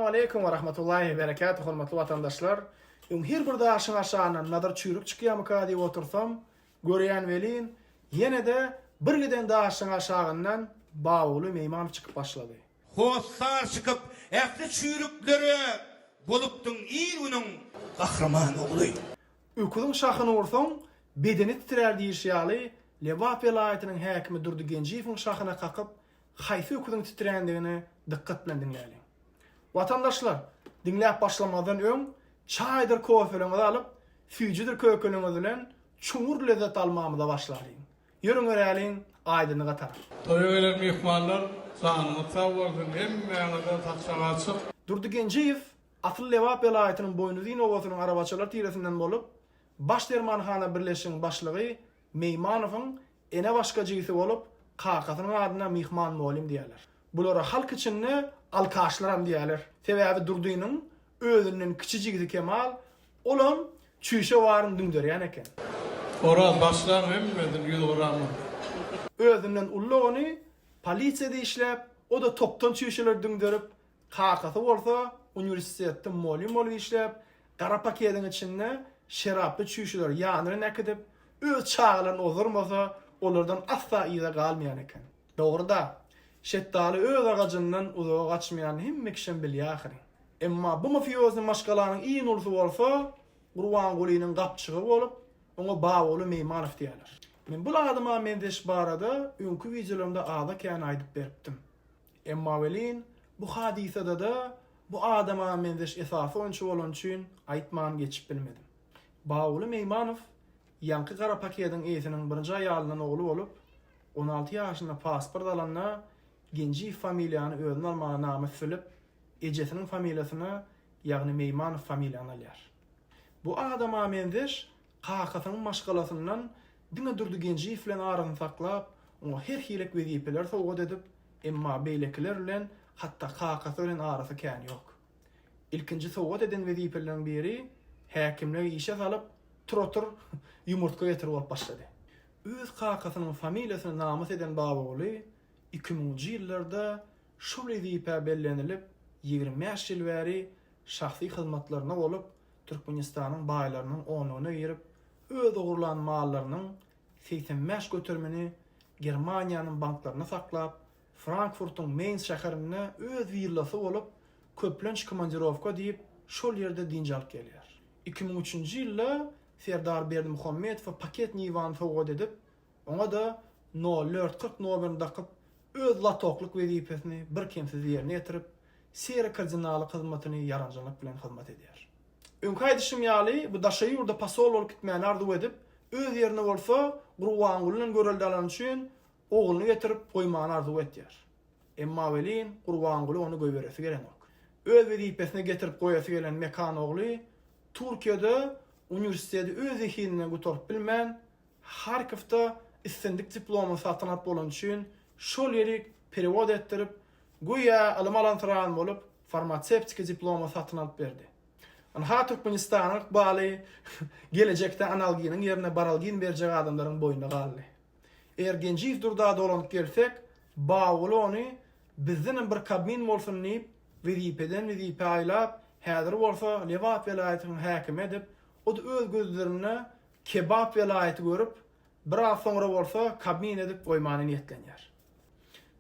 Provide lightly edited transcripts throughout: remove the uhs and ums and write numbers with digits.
aleýkum we rahmetullahi we berekatuh hormatly watandaşlar. Öň her bir daşyň aşagyndan Nazar çüýrük çykýamyka diýip otursam, görýän welin, ýene-de bir giden daşyň aşagyndan Babaguly Meýmanow çykyp başlady. Hossar çykyp ähli çüýrüklere bolupdyň il-günüň gahryman ogly. Öküziň şahyny ursaň, bedeni titrär diýilşi ýaly, Lebap welaýatynyň häkimi Durdy Genjiýewiň şahyna kakyp, haýsy öküziň titrändigini dykgat bilen diňläliň. Watandaşlar, diňläp başlamazdan öň, çaýdyr kofeleňizi alyp, süýjüdir kökeliňiz bilen çuňňur lezzet almamyza başlalyň. Ýörüň göräliň, aýdyňlyga tarap. Toýa gelen myhmanlar janyňyz sag bolsun hemmäňize saçak açyk. Durdy Genjiýew asyl Lebap welaýatynyň Boýnuzyn obasynyň arabaçylar tiresinden bolup, Baş dermanhana birleşigiň başlygy Meýmanowyň ene başga jigisi bolup, kakasynyň adyna Myhman mugallym diýýärler. Bulara halk içinde alkaşlaram diýýärler. Sebäbi Durdynyň özünden kiçi jigisi Kemal, olam çüýşe baryny düňderýän eken. Oraz başlaň hemmesini 100 grama. Özünden uly dogany polisiýada işläp, o-da topdan çüýşeleri düňderip, Kakasy bolsa uniwersitetde mugallym bolup işläp, gara pakediň içinde şeraply çüýşeleri ýany bilen äkidip, öz çagalaryny ozdurmasa, olardan asla yza galmaýan eken. Dogry-da, şetdaly öz agajyndan uzaga gaçmaýanyny hemme kişem bilýär ahyry. Emma bu mafiozny maşgalanyň iň ulusy bolsa Gurbangulynyň gapjygy bolup, oňa Babaguly Meýmanow diýýärler. Men bul adama menzeş barada öňki wideolarymda aza-kän aýdyp beripdim. Emma welin, bu hadysadada bu adama menzeş esasy oýunçy bolany üçin aýtman geçip bilmedim. Baguly Meýmanow ýaňky gara pakediň eýesiniň birinji aýalyndan ogly bolup, 16 ýaşynda pasport alanda Genjiýew familiýany özüne almaga namys bilip, ejesiniň familiýasyny, ýagny Meýmanow familiýany alýar. Bu adama menzeş kakasynyň maşgalasyndan diňe Durdy Genjiýew bilen arasyny saklap, oňa her hilek wezipeler sowgat edip, emma beýlekiler bilen, hatda kakasy bilen arasy kän ýok. Ilkinji sowgat eden wezipeleriniň biri häkimligi işe salyp, tur otur, ýumurtga getir bolup başlady. Öz kakasynyň familiýasyny namys eden Babaguly iki müňünji ýyllarda şol wezipä bellenilip, 25 ýyl bäri şahsy hyzmatlarynda bolup, Türkmenistanyň baýlarynyň onlugyna girip, öz ogurlan mallarynyň 85 göterimini Germaniýanyň banklarynda saklap, Frankfurtyň Meýns şäherinde öz willasy bolup, köplenç komandirowka diýip, şol ýerde dynç alyp gelýär. 2003-nji ýylda Serdar Berdimuhamedowa paket Niwany sowgat edip, oňa-da nol dört 40 nomerini dakyp, öz latoklyk wezipesini birkemsiz ýerine ýetirip, seri kardinallyk hyzmatyny ýaranjaňlyk bilen hyzmat edýär. Öňki aýdyşym ýaly, bu daşary ýurda posol bolup gitmäni arzuw edip, öz ýerine bolsa Gurbangulydan görelde alany üçin ogluny getirip goýmany arzuw etýär. Emma welin Gurbanguly ony goýberesi gelenok. Öz wezipesine getirip goýasy gelen Mekan ogly Türkiýede uniwersiteti öz zehininden gutaryp bilmän, Harkowda islendik diplomyny satyn alyp bolany üçin şol ýerik perewod etdirip, göýä ylym alansyran bolup, farmasewtiki diplomy satyn alyp berdi. Ynha Türkmenistanyň ykbaly gelejekde analginiň ýerine baralgin berjek adamlaryň boýnuna galdy. Eger Genjiýew Durda dolanyp gelsek, Babaguly ony bizdenem bir kabmin bolsun diýip, wezipeden wezipä aýlap, häzir bolsa Lebap welaýatynyň häkimi edip, o-da öz gözlerinde kebap welaýaty görüp, biraz soňra bolsa kabmin edip goýmany niýetlenýär.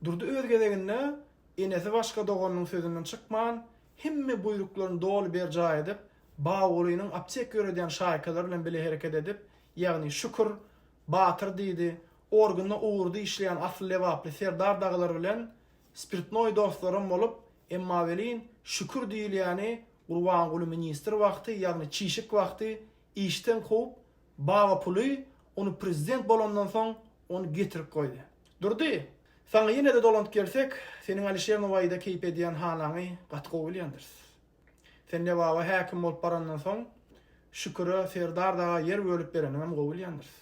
Durdy öz gezeginde enesi başga doganynyň sözünden çykman, hemme buýruklaryny doly berjaý edip, Babagulynyň apteka ýöredýän şaýkalary bilen bile hereket edip, ýagny Şükür, Batyr diýdi, organda ugurda işleýän asly lebaply Serdar dagylar bilen spirtnoý dostlaram bolup, emma welin Şükür diýilýäni Gurbanguly ministr wagty, ýagny çişik wagty işden kowup, Baba puly ony prezident bolandan soň ony getirip goýdy. Durdy, saňa ýene-de dolanyp gelsek, seniň Alişer Nowaýyda keýp edýän hanaňy gaty gowy bilýändiris. Sen Lebaba häkim bolup barandan soň, Şüküre, Serdar daga ýer bölüp bereniňem gowy bilýändiris.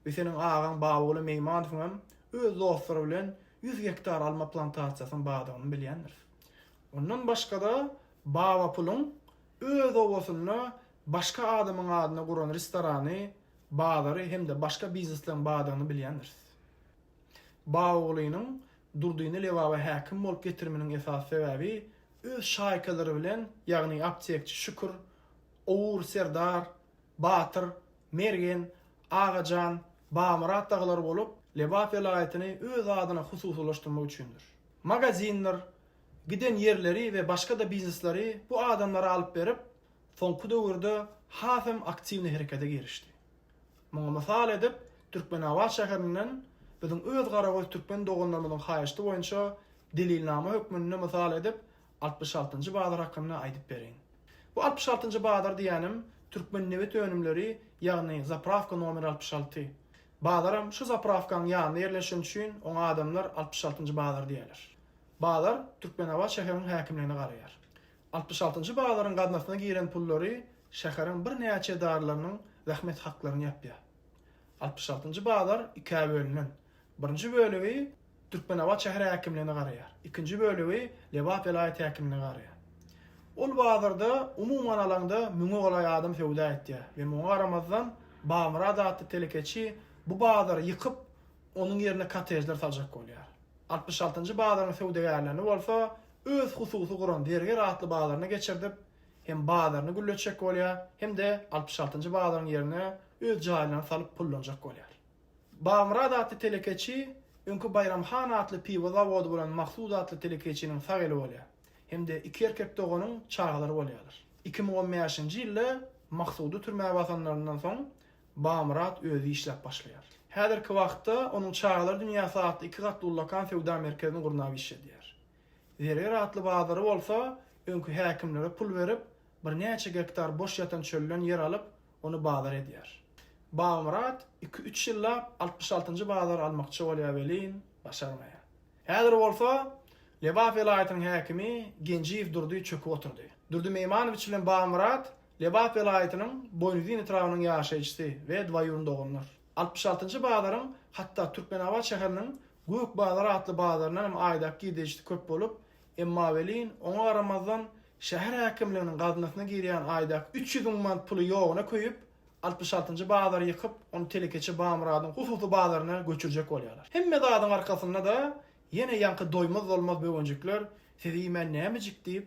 We seniň agaň Babaguly Meýmanowyňam öz dostlary bilen ýüz gektar alma plantasiýasynyň bardygyny bilýändiris. Ondan başga-da Baba puluň öz obasynda başga adamyň adyna guran restorany, bazary hem-de başga biznesleriň bardygyny bilýändiris. Babagulynyň Durdyny Lebaba häkim bolup getirminiň esasy sebäbi. öz şaýkalary bilen, ýagny aptekçi Şükür, Owur Serdar, Batyr, Mergen, Agajan, Bamyrat dagylar bolup, Lebap welaýatyny öz adyna hususylaşdyrmak üçindir. Magazinler, giden ýerleri we başga-da biznesleri bu adamlara alyp berip, soňky döwürde has hem aktiwny herekete girişdi. Muňa mysal edip, Türkmenabat şäherinden biziň öz garagöz türkmen doganlarymyzyň haýyşty boýunça delilnama hökmünde mysal edip 66-njy bazar hakynda aýdyp bereýin. Bu 66-njy bazar diýýänim Türkmennebit önümleri, ýagny zaprawka nomer 66. Bazaram şu zaprawkaň ýanynda ýerleşeni üçin oňa adamlar 66-njy bazar diýýärler. Bazar Türkmenabat şäheriniň häkimligine garaýar. 66-njy bazaryň gaznasyna giren pullary şäheriň birnäçe edaralarynyň zähmet haklaryny ýapýar. 66-njy bazar ikä bölünen. Birinji bölegi Türkmenabat şäher häkimligine garaýar. Ikinji bölegi Lebap welaýat häkimligine garaýar. Ol bazarda umuman alaňda müňe golaý adam söwda etýär we muňa garamazdan Bamyrat atly telekeçi bu bazary ýykyp, onuň ýerine kottejler saljak bolýar. 66-njy bazaryň söwdagärlerini bolsa öz hususy guran Zerger atly bazaryna geçirdip, hem bazaryny gülletjek bolýar, hem-de 66-njy bazaryň ýerine öz jaýlaryny salyp pullanjak bolýar. Bagmyrat atly telekeçi öňki Baýram han atly piwo zawody bolan Maksud atly telekeçiniň sag eli bolýar. Hem-de iki erkek doganyň çagalary bolýarlar. 2015-nji ýylda Maksudy türmä basanlaryndan soň Bagmyrat özi işläp başlaýar. Häzirki wagtda onuň Çagalar dünýäsi atly iki gatly ullakan söwda merkezini gurnap işledýär. Zerger atly bazary bolsa öňki häkimlere pul berip, birnäçe gektar boş ýatan çölden ýer alyp, ony bazar edýär. Bagmyrat iki-üç ýyllap 66-njy bazary almakçy bolýar welin, başarmaýar. Häzir bolsa Lebap welaýatynyň häkimi Genjiýew Durdy çöküp oturdy. Durdy Meýmanowiç bilen Bagmyrat Lebap welaýatynyň Boýnuzyn etrabynyň ýaşaýjysy we dwaýurny doganlar. 66-njy bazaryň hatda Türkmenabat şäheriniň Gök bazar atly bazaryndan hem aýdaky girdejisi köp bolup, emma welin, oňa garamazdan, şäher häkimliginiň gaznasyna girýän aýdaky 300 müň manat puly ýoguna köýüp, 66-njy bazary ýykyp, ony telekeçi Bamyradyň hususy bazaryna göçürjek bolýarlar. Hemme zadyň arkasynda-da ýene ýaňky doýmaz-dolmaz böwenjikler sizi iýmän nämejik diýip,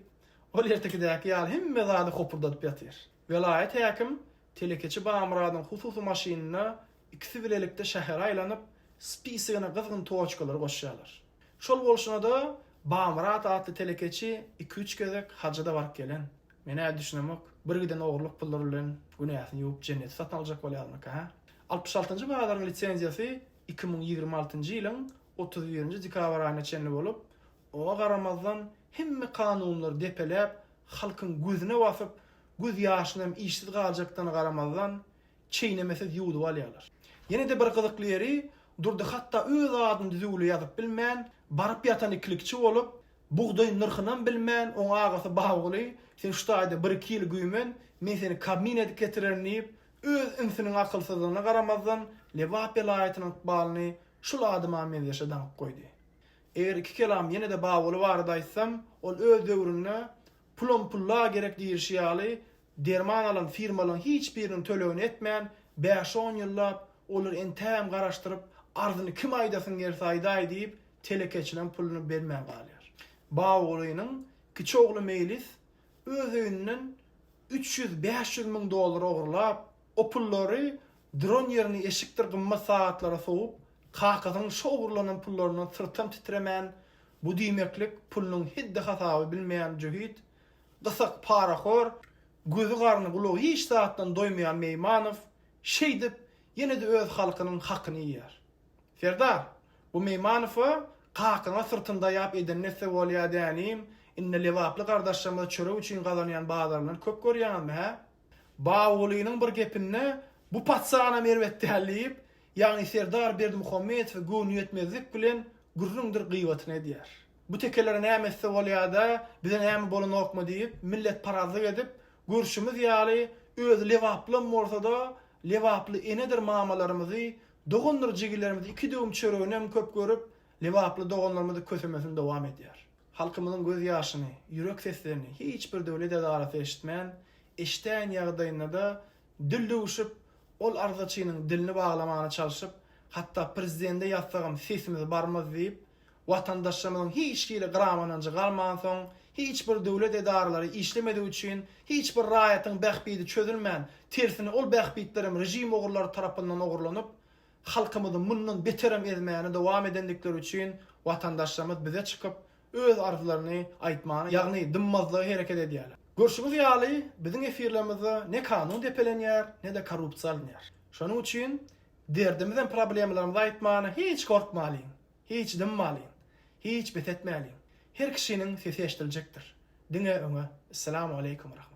ol ertekidäki ýaly hemme zady hopurdadyp ýatyr. Welaýat häkim telekeçi Bamyradyň hususy maşynynda ikisi bilelikde şähere aýlanyp, spisegine gyzgyn toçkalary goşýarlar. Şol bolşuna-da Bamyrat atly telekeçi iki-üç gezek haja-da baryp gelen. Men-ä düşünemok, bir giden ogurlyk pullary bilen günäsini ýuwup jenneti satyn aljak bolýarmyka, hä? 66-njy bazaryň lisenziýasy 2026-njy ýylyň 31-nji dekabr aýyna çenli bolup, oňa garamazdan hemme kanunlary depeläp, halkyň gözüne basyp, göz ýaşynam işsiz galjakdygyna garamazdan, çeýnemesiz ýuwdup alýarlar. Ýene-de bir gyzykly ýeri, Durdy hatda öz adyny düzüwli ýazyp bilmän, baryp ýatan ikilikçi bolup, bugdaý nyrhynam bilmän, oňa agasy Babguly, Sen şu taýda bir-iki ýyl güýmen, men seni Kabmin edip getirerin diýip, öz inisiniň akylsyzlygyna garamazdan, Lebap welaýatynyň ykbalyny şul adama meňzeşe daňyp goýdy. Eger iki kelam ýene-de Babguly barada aýtsam, ol öz döwründe Pulam pulla gerek diýilşi ýaly, derman alan firmalaryň hiç biriniň tölegini etmän, bäş-on ýyllap, olary entägem garaşdyryp, arzyny kim aýdasyň gelse aýdaý diýip, telekeçileriň puluny bermän galýar. Babagulynyň kiçi ogly Meýlis öz öýünden 300-500 müň dollar ogurlap, o pullary duran ýerini eşikdir gymmat sagatlara sowup, kakasynyň şo ogurlanan pullaryndan syrtam titremän, bu diýmeklik pulunyň hiddi-hasaby bilmeýän jöhit, gysak parahor, gözi garny gulagy hiç zatdan doýmaýan Meýmanow şeýdip ýene-de öz halkynyň hakyny iýýär. Serdar, bu Meýmanowa kakyňa syrtyny daýap edenini etse bolýa dänim, indi lebaply gardaşlarymyz çörek üçin gazanýan bazaryndan köp görýäňizmi hä? Babagulynyň bir gepinde bu patsanam erbet däl diýip, ýagny Serdar Berdimuhamedowa göwnüýetmezlik bilen gürrüňdir gyýbatyny edýär. Bu tekelere näme etse bolýada, bize näme bolanokmy diýip, milletparazlyk edip, görşümiz ýaly, özi lebaplam bolsa-da, lebaply enedir mamalarymyzy, dogandyr jigilerimizi iki döwüm çöreginem köp görüp, lebaply doganlarymyzy kösemesini dowam edýär. Halkymyzyň göz ýaşyny, ýürek seslerini hiç bir döwlet edarasy eşitmän, eşidäýen ýagdaýynda-da dil döwşüp, ol arzaçynyň dilini baglamana çalşyp, hatda prezidende ýazsagam sesimiz barmaz diýip, Watandaşlarymyzyň hiç hili gram ynanjy galmansoň, hiç bir döwlet edaralary işlemedigi üçin hiç bir raýatyň bähbidi çözülmän, tersine ol bähbitlerem režim ogurlary tarapyndan ogurlanyp, halkymyzy mundan beterem ezmäni dowam edendikleri üçin watandaşlarymyz bize çykyp öz arzlaryny aýtmana, ýagny dymmazlyga hereket edýärler. Görşüňiz ýaly, biziň efirlerimizde ne kanun depelenýär, ne-de korrupsiýa alynýar. Şonuň üçin derdimizem problemalarymyzy aýtmana hiç gorkmalyň, hiç dymmalyň, hiç bes etmäliň. Her kişiniň sesi eşidiljekdir. Diňe öňe. Esselamu aleýkum rahmetullah.